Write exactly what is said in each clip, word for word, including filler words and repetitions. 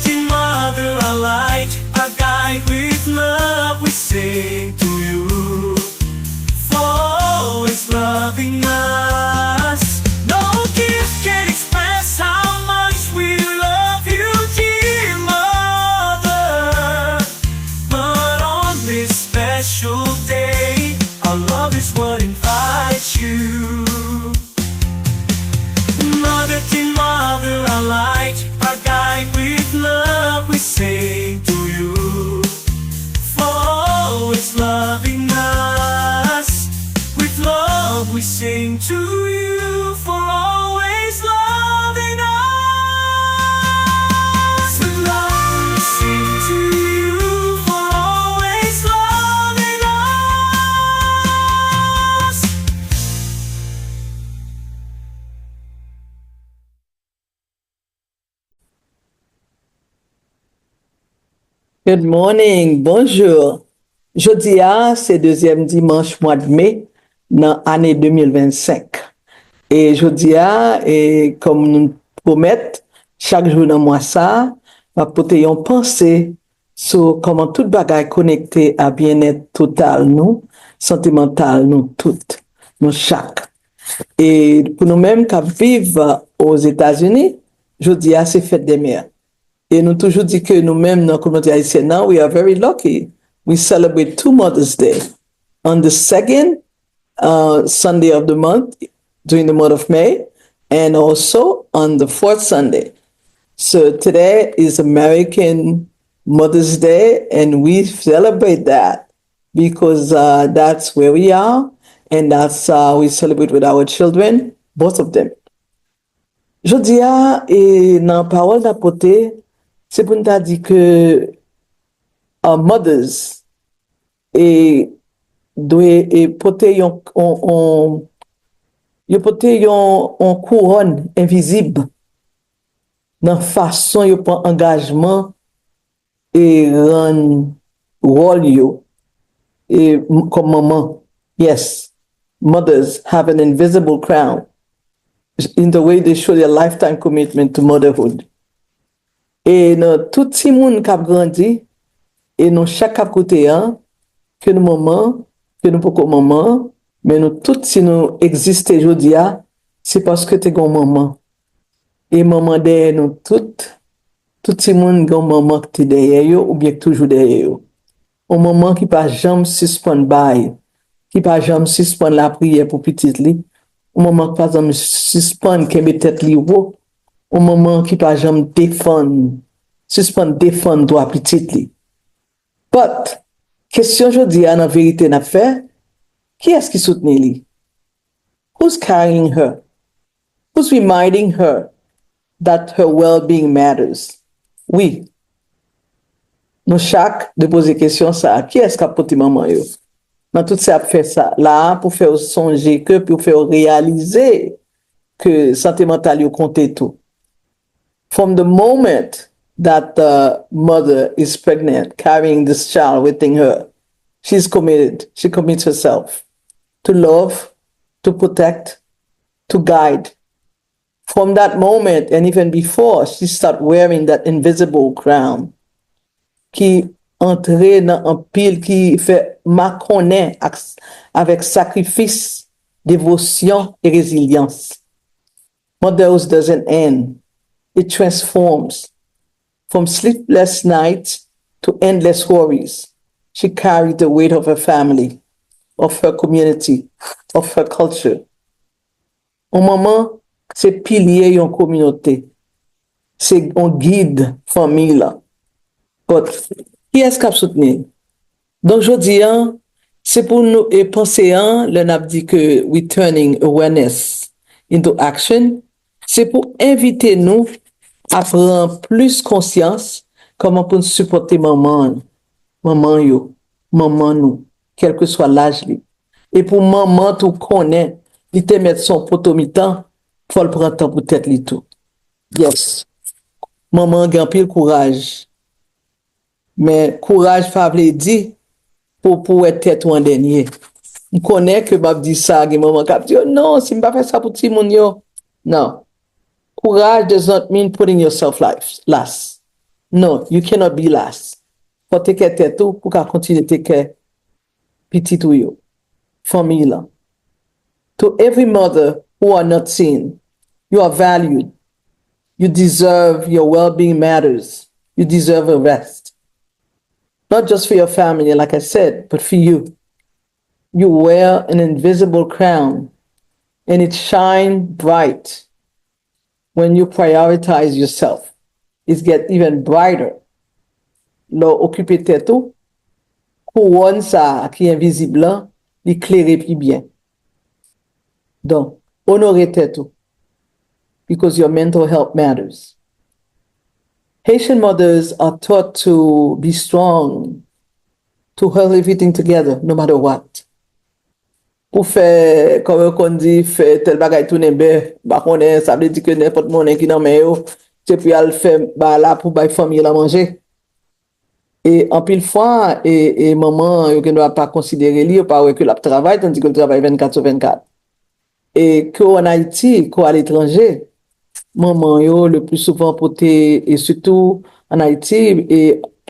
Dear mother, a light, a guide with love we sing to you. For always loving us. No gift can express how much we love you, dear mother. But on this special day, our love is what invites you. Mother to mother, our light, our guide, with love we sing to you. For always loving us, with love we sing to you. For always loving us, with love we sing to you. For always loving us. Good morning, bonjou. Jodi a, se dezyèm dimanch mwa d me nan ane de mil vennsenk. E jodi a, e kòm nou pwomèt, chak jou nan mwa sa a, m ap pote yon panse sou kòman tout bagay konekte a byennèt total nou, santimantal nou tout, nou chak. E pou nou menm k ap viv Ozetazini, jodi a se fèt dè mè. E nou toujou di ke nou menm nan kominote ayisyèn nan, we are very lucky. We celebrate two Mother's Day. On the second uh, Sunday of the month, during the month of May, and also on the fourth Sunday. So today is American Mother's Day, and we celebrate that because uh, that's where we are, and that's uh, we celebrate with our children, both of them. Jodi a, e nan pawòl n ap pote, se pou n ta di ke uh, mothers e dwe e pote yon, yon, yon yo pote yon, yon kouwòn envizib nan fason yo pran angajman e rann wòl yo e m- kòm manman. Yes, mothers have an invisible crown in the way they show their lifetime commitment to motherhood. E nan tout timoun k ap grandi, e nou chak k ap koute a, ke nou manman, ke nou poko manman, men nou tout, si nou egziste jodi a, se paske te gen yon manman. E manman dèyè nou tout, tout timoun gen yon manman ki te dèyè yo oubyen ki toujou dèyè yo. Yon manman ki pa janm sispann bay, ki pa janm sispann lapriyè pou pitit li. Yon manman ki pa janm sispann kenbe tèt li wo. Yon manman ki pa janm defann, sispann defann dwa pitit li. But, kesyon jodi a nan verite n ap fè, kiyès ki soutni li? Who's carrying her? Who's reminding her that her well-being matters? Wi, nou chak dwe poze kesyon sa a, kiyès k ap pote manman yo? Nan tout sa y ap fè sa la a pou fè yo sonje ke, pou fè yo reyalize ke sante mantal yo konte tou. From the moment that the mother is pregnant, carrying this child within her, she's committed, she commits herself to love, to protect, to guide. From that moment, and even before, she start wearing that invisible crown ki antre nan anpil, ki fè makonnen ak, avèk sakrifis, devosyon e rezilyans. Motherhood doesn't end. It transforms. From sleepless nights to endless worries, she carried the weight of her family, of her community, of her culture. Yon manman se pilye yon kominote. Se yon gid fanmi lan. But kiyès k ap soutni l? Donk, jodi a, se pou nou e panse a, lè n ap di ke we turning awareness into action, se pou envite nou a pran plis konsyans kòman pou n sipòte manman, manman yo, manman nou, kèlkeswa laj li. E pou manman tou konnen li te mèt se yon poto mitan, fò l pran tan pou tèt li tou. Yes. Manman gen anpil kouraj. Men kouraj pa vle di pou, pou wè tèt ou an dènye. M konnen ke m ap di sa, gen manman k ap di, "Oh non, si m pa fè sa pou timoun yo." Non. Courage does not mean putting yourself life, last. No, you cannot be last. Fò w take care tèt ou pou w ka kontinye take care pitit ou yo, fanmiy lan. To every mother who are not seen, you are valued. You deserve your well-being matters. You deserve a rest. Not just for your family, like I said, but for you. You wear an invisible crown, and it shine bright when you prioritize yourself. It get even brighter. Lè w okipe tèt ou, kouwòn sa a ki envizib lan, li klere pi byen. Donk, onore tèt ou, because your mental health matters. Haitian mothers are taught to be strong, to hold everything together no matter what. Pou fè, kòm yo konn di, fè tèl bagay tounen bè, m pa konnen, sa vle di ke nenpòt monnen ki nan men yo, se pou y al fè ba la pou bay fanmi lan manje. E anpil fwa, e, e manman an, yo gendwa pa konsidere li, yo pa wè ke l ap travay, tandike l travay vennkat sou vennkat. E ke w ann Ayiti, ke w aletranje, manman yo, le pli souvan, pote, e sitou ann Ayiti, e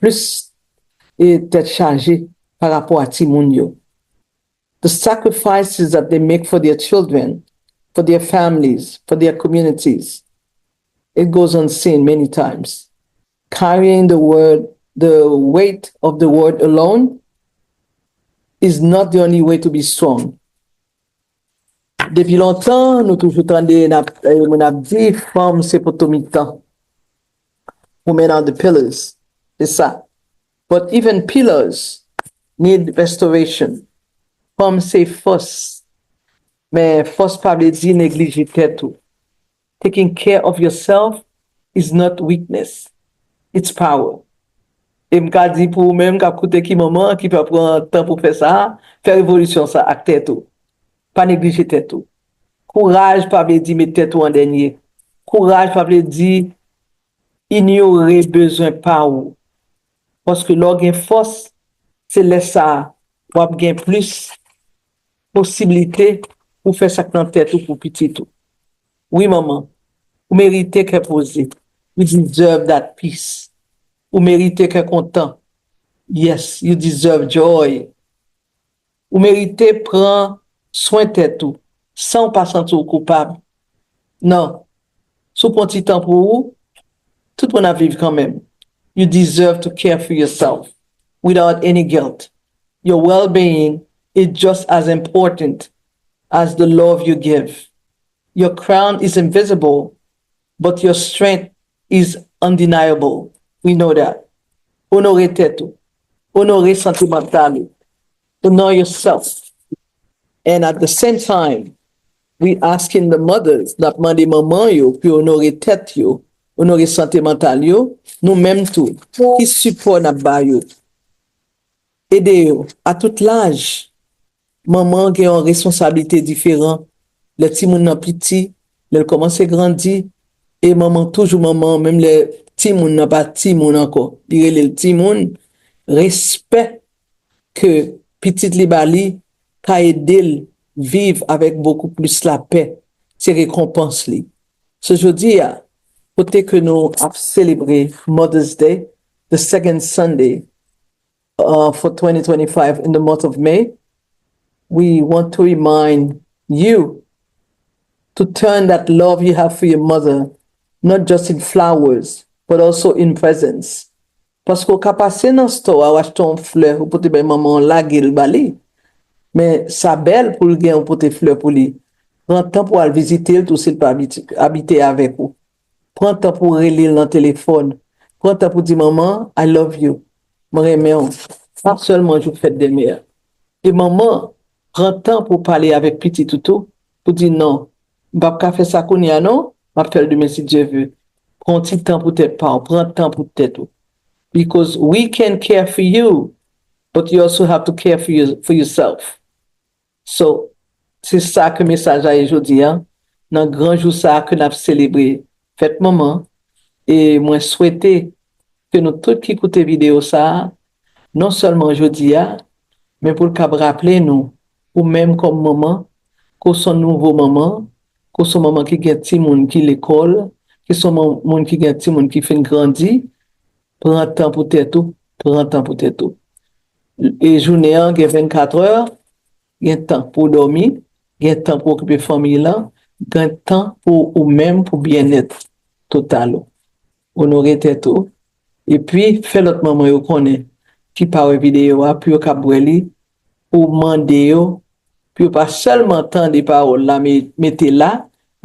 plis, e tèt chaje pa rapò a timoun yo. The sacrifices that they make for their children, for their families, for their communities, it goes unseen many times. Carrying the word, the weight of the word alone is not the only way to be strong. Depi lontan, nou toujou tande n ap, eh, moun ap di, fanm se poto mitan. Women are the pillars. Se sa. But even pillars need restoration. Fanm se fòs. Men fòs pa vle di neglije tèt ou. Taking care of yourself is not weakness. It's power. E m ka di pou ou menm k ap koute ki manman ki pa pran tan pou fè sa, fè revolisyon sa ak tèt ou. Pa neglije tèt ou. Kouraj pa vle di met tèt ou an dènye. Kouraj pa vle di inyore bezwen pa ou. Paske lè w gen fòs, se lè sa a w ap gen plis posiblite pou fè sa k nan tèt ou pou pitit ou. Wi, manman, ou merite kè poze. You deserve that peace. Ou merite kè kontan. Yes, you deserve joy. Ou merite pran swen tèt ou san w pa santi w koupab. Non. Si w pran ti tan pou ou, tout moun ap viv kanmenm. You deserve to care for yourself without any guilt. Your well-being is just as important as the love you give. Your crown is invisible, but your strength is undeniable. We know that. Onore tèt ou. Onore sante mantal ou. Honor yourself. And at the same time, we asking the mothers, n ap mande manman yo pou yo onore tèt yo, onore sante mantal yo, nou menm tou, ki sipò n ap ba yo? Ede yo, a tout laj. Manman gen yon responsablite diferan. Lè timoun nan piti, lè l kòmanse grandi, e manman toujou manman, menm lè timoun nan pa timoun ankò. Li rele l timoun, respè ke pitit li ba li ka ede l viv avèk bokou plis lapè. Se rekonpans li. So, jodi a, kote ke nou ap selebre Mother's Day, the second Sunday, uh, for twenty twenty-five in the month of May, we want to remind you to turn that love you have for your mother, not just in flowers, but also in presence. Paske w ka pase nan store a, w achte yon flè, ou pote bay manman w, lage l ba li. Men sa bèl pou l gen yon pote flè pou li. Pran tan pou w al vizite l tou si l pa abiti-, abite avèk ou. Pran tan pou w rele l nan telefòn. Pran tan pou w di, "Manman, I love you. Mwen renmen w." Pa sèlman jou fèt dè mè a. E manman, pran tan pou w pale avèk pitit ou tou, pou di, "Non, m p ap ka fè sa kounye a non, m ap fè l demen si Dye ve." Pran yon ti tan pou tèt pa w, pran tan pou tèt ou. Because we can care for you, but you also have to care for you, for yourself. So, se sa ke mesaj la ye jodi a, nan gran jou sa a ke n ap selebre fèt manman, e mwen swete ke nou tout ki koute videyo sa a, non sèlman jodi a, men pou l kab raple nou, ou menm kòm manman, ke w se yon nouvo manman, ke w se yon manman ki gen timoun ki lekòl, ke w se yon man-, moun ki gen timoun ki fin grandi, Pran tan pou tèt ou, pran tan pou tèt ou. E jounen an gen vennkat è, gen tan pou w dòmi, gen tan pou okipe fanmi lan, gen tan pou ou menm, pou byennèt total ou. Onore tèt ou, epi fè lòt manman yo konnen ki pa wè videyo a, pou yo kab wè li, pou w mande yo, pou yo pa sèlman tande pawòl la, me- mete la,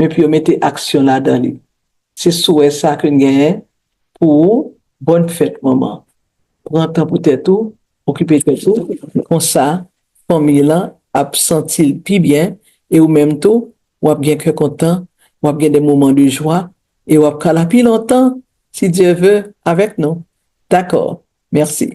men pou yo mete aksyon ladan li. Se souwè sa ke n genyen pou ou. Bòn fèt, manman. Pran tan pou tèt ou, okipe tèt ou. Konsa, fanmi lan ap santi l pi byen, e ou menm tou, w ap gen kè kontan, w ap gen de moman de jwa, e w ap ka la pi lontan, si Dye ve, avèk nou. Dakò. Mèsi.